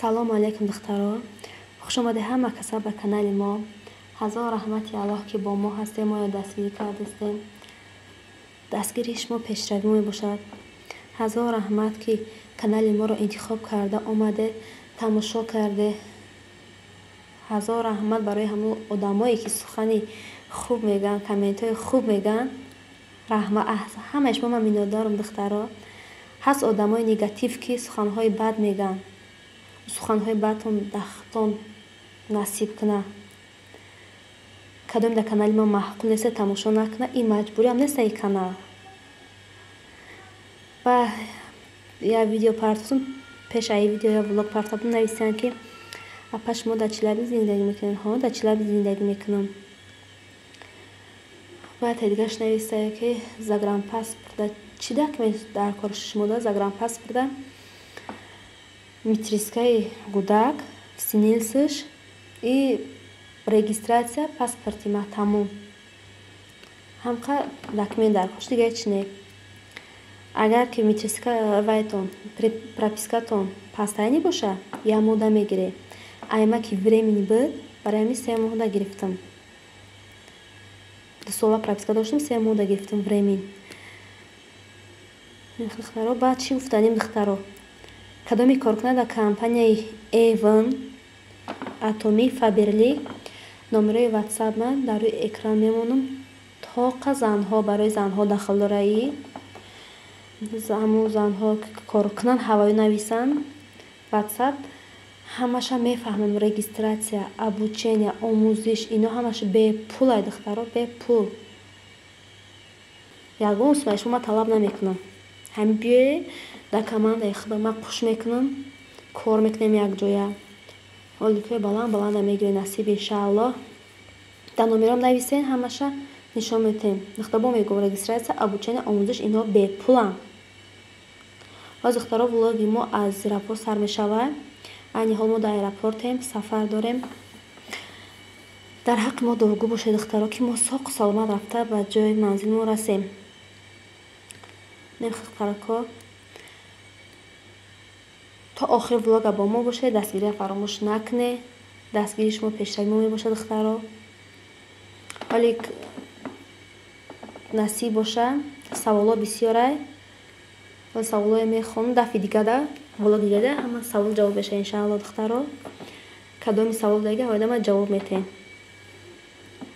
Салому алейкум, духтаро. Хуш омадед ҳама каса ба канали мо. Ҳазор раҳмати Аллоҳ, ки бо мо ҳастем, моро дастгирӣ кардастем. Дастгирии шумо пешравӣ мебошад. Ҳазор раҳмат, ки канали моро интихоб карда омаде, тамошо карде. Ҳазор раҳмат барои ҳамон одамое, ки сухани хуб мегӯянд, комментҳои хуб мегӯянд. Раҳмат ҳамаи шумо, ман миннатдорам, духтаро. Ҳаст одамои негатив, ки суханҳои бад мегӯянд. Суханҳои бадтон дахтон насиб кунад. Кадоме дар канали мо маъқул неста, тамошо накунад, ин маҷбуриам неста ин канал. Ба як видео партофтум, пеш аз ин видео я влог партофтум, нависанд, ки апа, шумо дар Челябинск зиндагӣ мекунед? Ҳо, дар Челябинск зиндагӣ мекунам. Баъд дигаш нависае, ки загранпаспорта чӣ документ дар кор шумо да? Загранпаспорта, метрискаи гудак, СНИЛСш и регистрация паспорти ма, тамом. Ҳамқа документ дар кор, дига ҳеч не. Агар ки метриска вайтон, пропискатон постоянный боша, як моҳда мегиред. Айма ки временный буд, барои ҳамин 3 моҳда гирифтам. 2 сола прописка доштам, 3 моҳда гирифтам временный. Духтаро, баъд чӣ гуфтанем, духтаро? Кадоме кор кунад дар компанияи Эвон, Атоми, Фаберлик, номерои ватсап ман дар рӯи экран мемонам. Тоқа занҳо, барои занҳо дахл дора и ҳамун занҳо кор кунанд, ҳавоё нависанд ватсап, ҳамаша мефаҳмам. Регистрация, обучение, омӯзиш, ино ҳамаш бепул ай, духтаро, бепул. Ягон сумаи шумо ман талаб намекунам. Ҳамин биёед дар командаи худам ман қуш мекунам, кор мекунем якҷоя. Оликҳои баланд баланда мегиред, насиб, иншааллоҳ. Дар номером нависен, ҳамаша нишон медиҳем. Духтаро, мегӯм, регистрация, обучение, омӯзиш, инҳо бепуланд. Ҳозир, духтаро, влоги мо аз аэропорт сар мешавад. Айни ҳол мо дар аэропортем, сафар дорем. Дар ҳаққи мо дуогӯ бошед, духтаро, ки мо соқу саломат рафта ба ҷои манзилмон расем. Духтарако, то охири влога бо мо бошед, дастгириро фаромӯш накунед. Дастгирии шумо пешравии мо мебошад, духтаро. Вале насиб боша, саволҳо бисёрай. Саволҳое мехонам, дафъи дигада, влоги дигада ҳама савол ҷавоб мешавад, иншаалло, духтаро. Кадоми савол дига ҳоида ман ҷавоб метиҳем.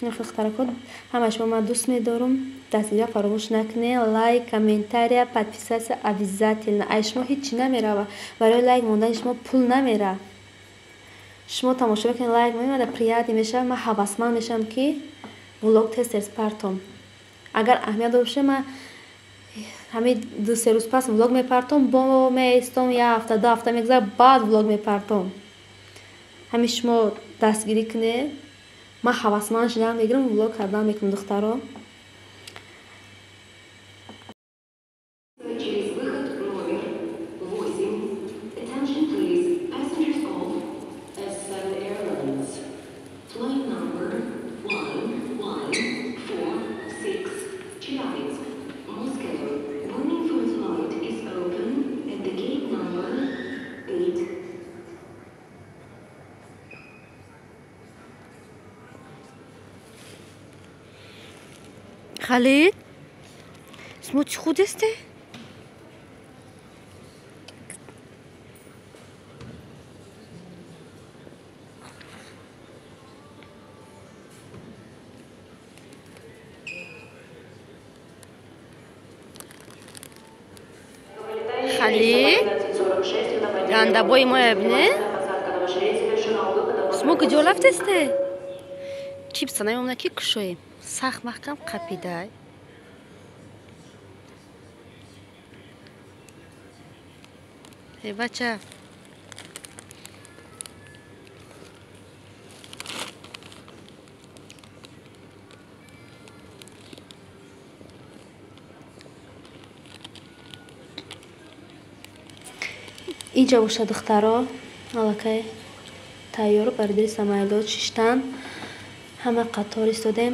Духтарако, ҳамаи шумо ман дӯст медорам. Дастгириро фаромӯш накунед. Лайк, комментария, подписаться обязательно. Ай шумо ҳеҷ чӣ намерава. Барои лайк мондани шумо пул намера. Шумо тамошо мекунед, лайк мемонед, приятный мешавад, ман ҳавасманд мешавам, ки влог тез тез партом. Агар аҳамият дошта бошад, ман ҳамин 2-3 рӯз пас влог мепартом, бо меистом, як ҳафта, 2 ҳафта мегузарад, баъд влог мепартом. Ҳамин шумо дастгирӣ кунед, ман ҳавасманд шудан мегирам, влог кардан мекунам, духтаро. Через выход номер 8. Attention please, passengers of S7 Airlines. Flight number 1146, Chelyabinsk, Moscow. Boarding for flight is open at the gate number 8. Халид, шумо чӣ худесте? Халид, гандабои моя бине, шумо куҷо рафтесте? Чипса намемонад, ки кушоем, сахт маҳкам қапидай. Э, бача. Инҷа боша, духтаро, аллакай тайёр бар дили самолёт шиштан, ҳама қатор истодем.